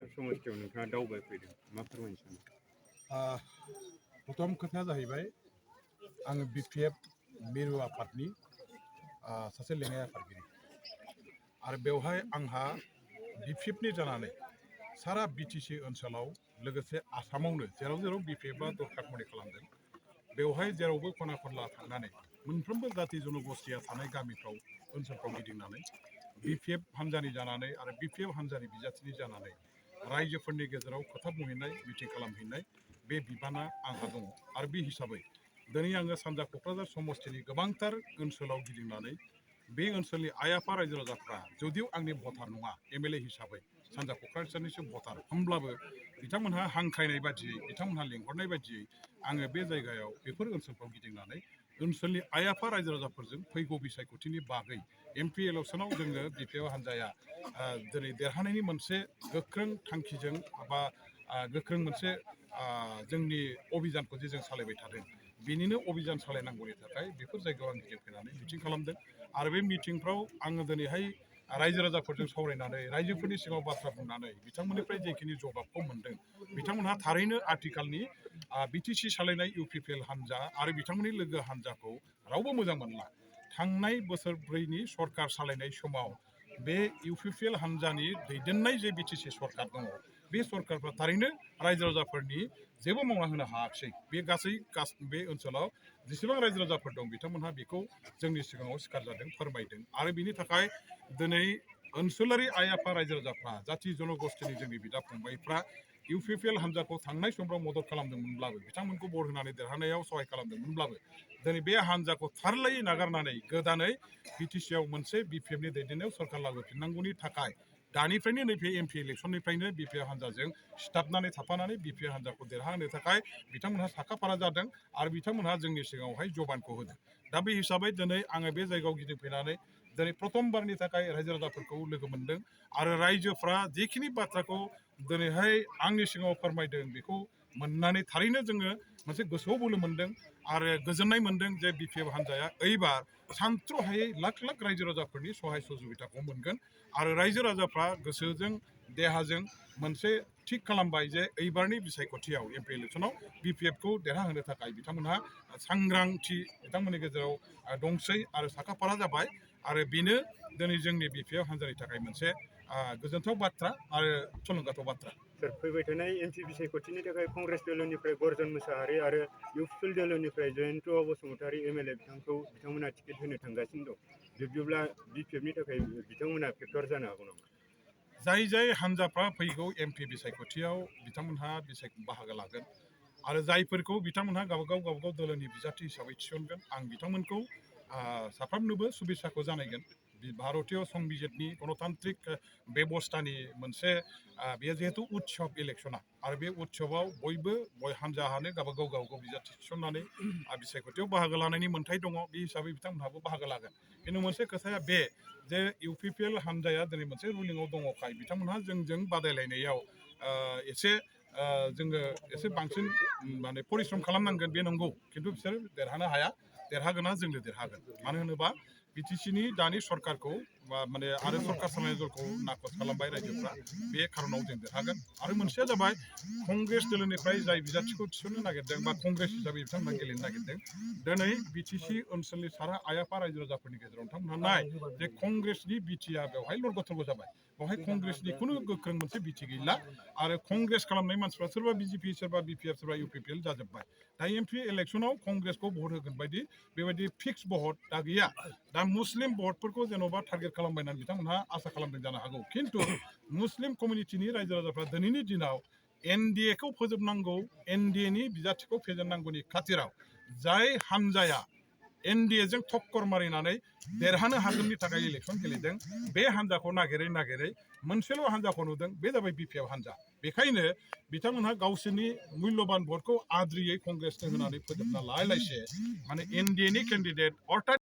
समस्थियाव नोंथाङा दावबायफैदों मा फोरमायनो सानो? प्रथम खोथाया जाहैबाय आङो BPF मिरु आफादनि सासे लेङाइ आफादगिरि आरो बेवहाय आंहा BPFनि जानानै सारा BTC ओनसोलाव लोगोसे आसामावनो जेराव जेराव BPFआ दरखारमनि खालामदों बेवहाय जेरावबो खना खनला थांनानै मोनफ्रोमबो जाति जनगोष्ठीया थानाय गामिफ्राव ओनसोलफ्राव गिदिंनानै BPF हान्जानि जानानै आरो BPF हान्जानि बिजाथिनि जानानै रायजोफोरनि गेजेराव खोथा बुंहैनाय मिटिं खालामहैनाय बे बिबाना आंहा दङ आरो बे हिसाबै दिनै आङो सानजा क'क्राझार समस्थिनि गोबांथार ओनसोलाव गिदिंनानै बे ओनसोलनि आइ आफा रायजो राजाफ्रा जुदिव आंनि भटार नङा MLA हिसाबै सानजा क'क्राझारनिसो भटार होमब्लाबो बिथांमोनहा हांख्रायनाय बादियै बिथांमोनहा लेंहरनाय बादियै आङो बे जायगायाव बेफोर ओनसोलफ्राव गिदिंनानै ओनसोलनि आइ आफा रायजो राजाफोरजों फैगौ बिसायख'थिनि बागै MP इलेक्सनाव जोङो BPF हान्जाया दिनै देरहानायनि मोनसे गोख्रों थांखिजों बा गोख्रों मोनसे जोंनि अभियानखौ जे जों सालायबाय थादों बेनिनो अभियान सालायनांगौनि थाखाय बेफोर जायगायाव आं गिदिंफैनानै मिटिं खालामदों आरो बे मिटिंफ्राव आङो दिनैहाय रायजो राजाफोरजों सावरायनानै रायजोफोरनि सिगाङाव बाथ्रा बुंनानै बिथांमोननिफ्राय जेखिनि जबाबखौ मोनदों बिथांमोनहा थारैनो आथिखालनि BTC सालायनाय UPPL हान्जा आरो बिथांमोननि लोगो हान्जाखौ रावबो मोजां मोनला। थांनाय बोसोरब्रैनि सरकार सालायनाय समाव बे UPPL हान्जानि दैदेननाय जे BTC सरकार दङ बे सरकारफ्रा थारैनो रायजो राजाफोरनि जेबो मावना होनो हायाखिसै। बे गासै बे ओनसोलाव जेसेबां रायजो राजाफोर दं बिथांमोनहा बेखौ जोंनि सिगाङाव सिखार जादों फोरमायदों आरो बिनि थाखाय दिनै ओनसोलारि आइ आफा रायजो राजाफ्रा जाति जनगोष्ठीनि जोंनि बिदा फंबायफ्रा UPPL हान्जाखौ थांनाय समफ्राव मदद खालामदोंमोनब्लाबो बिथांमोनखौ भट होनानै देरहानायाव सहाय खालामदोंमोनब्लाबो दिनै बे हान्जाखौ थारलायै नागारनानै गोदानै BTCआव मोनसे BPFनि दैदेननायाव सरकार लाबोफिननांगौनि थाखाय दानिफ्रायनो नैबे MP इलेक्सननिफ्रायनो BPF हान्जाजों सिथाबनानै थाफानानै BPF हान्जाखौ देरहाहोनो थाखाय बिथांमोनहा साखाफारा जादों आरो बिथांमोनहा जोंनि सिगाङावहाय जबानखौ होदों। दा बे हिसाबै दिनै आङो बे जायगायाव गिदिंफैनानै दिनै प्रथमबारनि थाखाय रायजो राजाफोरखौ लोगो मोनदों आरो रायजोफ्रा जेखिनि बाथ्राखौ दिनैहाय आंनि सिगाङाव फोरमायदों बेखौ मोननानै थारैनो जोङो मोनसे गोसोआव बोलो मोनदों आरो गोजोननाय मोनदों जे BPF हान्जाया ओइबार सानथ्र'हायै लाख लाख रायजो राजाफोरनि सहाय सहजुगिताखौ मोनगोन आरो रायजो राजाफ्रा गोसोजों देहाजों मोनसे थिग खालामबाय जे ओइबारनि बिसायख'थियाव MP इलेक्सनाव BPFखौ देरहाहोनो थाखाय बिथांमोनहा सांग्रांथि बिथांमोननि गेजेराव दंसै आरो साखाफारा जाबाय आरो बेनो दिनै जोंनि BPF हान्जानि थाखाय मोनसे गोजोनथाव बाथ्रा आरो थुलुंगाथाव बाथ्रा। सोर फैबाय थानाय MP बिसायख'थिनि थाखाय कंग्रेस दोलोनिफ्राय गर्जन मोसाहारि आरो UPPL दोलोनिफ्राय जयन्त बसुमतारी MLA बिथांमोना टिकेट होनो थांगासिनो दं। बिब्दिब्ला BPFनि थाखाय बिथांमोना फेक्टर जानो हागौ नामा? जाय जाय हान्जाफ्रा फैगौ MP बिसायख'थियाव बिथांमोनहा बाहागो लागोन आरो जायफोरखौ बिथांमोनहा गावबागाव दोलोनि बिजाथि हिसाबै थिसनगोन आं बिथांमोनखौ साफ्रोमनोबो शुभेच्छाखौ जानायगोन। भारतीय संबिजितनि गणतान्त्रिक बेबस्थानि मोनसे बेयो जिहेतु उत्सव इलेक्सना आरो बे उत्सवआव बयबो हान्जाहानो गावबागाव बिजाथि थिसननानै बिसायख'थियाव बाहागो लानायनि मोन्थाय दङ बे हिसाबै बिथांमोनहाबो बाहागो लागोन। खिन्थु मोनसे खोथाया बे जे UPPL हान्जाया दिनै मोनसे रुलिंआव दङखाय बिथांमोनहा जोंजों बादायलायनायाव जोङो एसे बांसिन माने परिश्रम खालामनांगोन बे नंगौ खिन्थु बिसोर देरहानो हाया देरहागोना जोंनो देरहागोन मानो होनोबा BTCनि दानि सरकारखौ माने आरो सरकार सालायनाय दलखौ नाखस खालामबाय रायजोफ्रा बे खारनाव जों देरहागोन आरो मोनसेया जाबाय कंग्रेस दोलोनिफ्राय जाय बिजाथिखौ थिसननो नागिरदों बा कंग्रेस हिसाबै बिथांमोना गेलेनो नागिरदों दिनै BTC ओनसोलनि सारा आइ आफा रायजो राजाफोरनि गेजेराव नोंथांमोनहा नाय जे कंग्रेसनि बिटिआ बेवहाय लरगथरबो जाबाय बेवहाय कंग्रेसनि खुनु गोख्रों मोनसे बिटि गैला आरो कंग्रेस खालामनाय मानसिफ्रा सोरबा BJP सोरबा BPF सोरबा UPPL जाजोब्बाय दा MP इलेक्सनाव कंग्रेसखौ भट होगोन बायदि बेबायदि फिक्स भट दा गैया दा मुस्लिम भटफोरखौ जेन'बा टारगेट खालामबायनानै बिथांमोनहा आसा खालामदों जानो हागौ खिन्थु मुस्लिम कमिउनिटिनि रायजो राजाफ्रा दिनैनि दिनाव NDAखौ फोजोबनांगौ NDAनि बिजाथिखौ फेजेननांगौनि खाथिराव जाय हान्जाया NDAजों थक्कर मारिनानै देरहानो हागोननि थाखाय इलेक्सन गेलेदों बे हान्जाखौ नागिरै मोनसेल' हान्जाखौ नुदों बे जाबाय BPF हान्जा बेखायनो बिथांमोनहा गावसोरनि मुल्यबान भटखौ आद्रियै कंग्रेसनो होनानै फोजोबना लायलायसे माने NDAनि केन्डिडेट अर्थात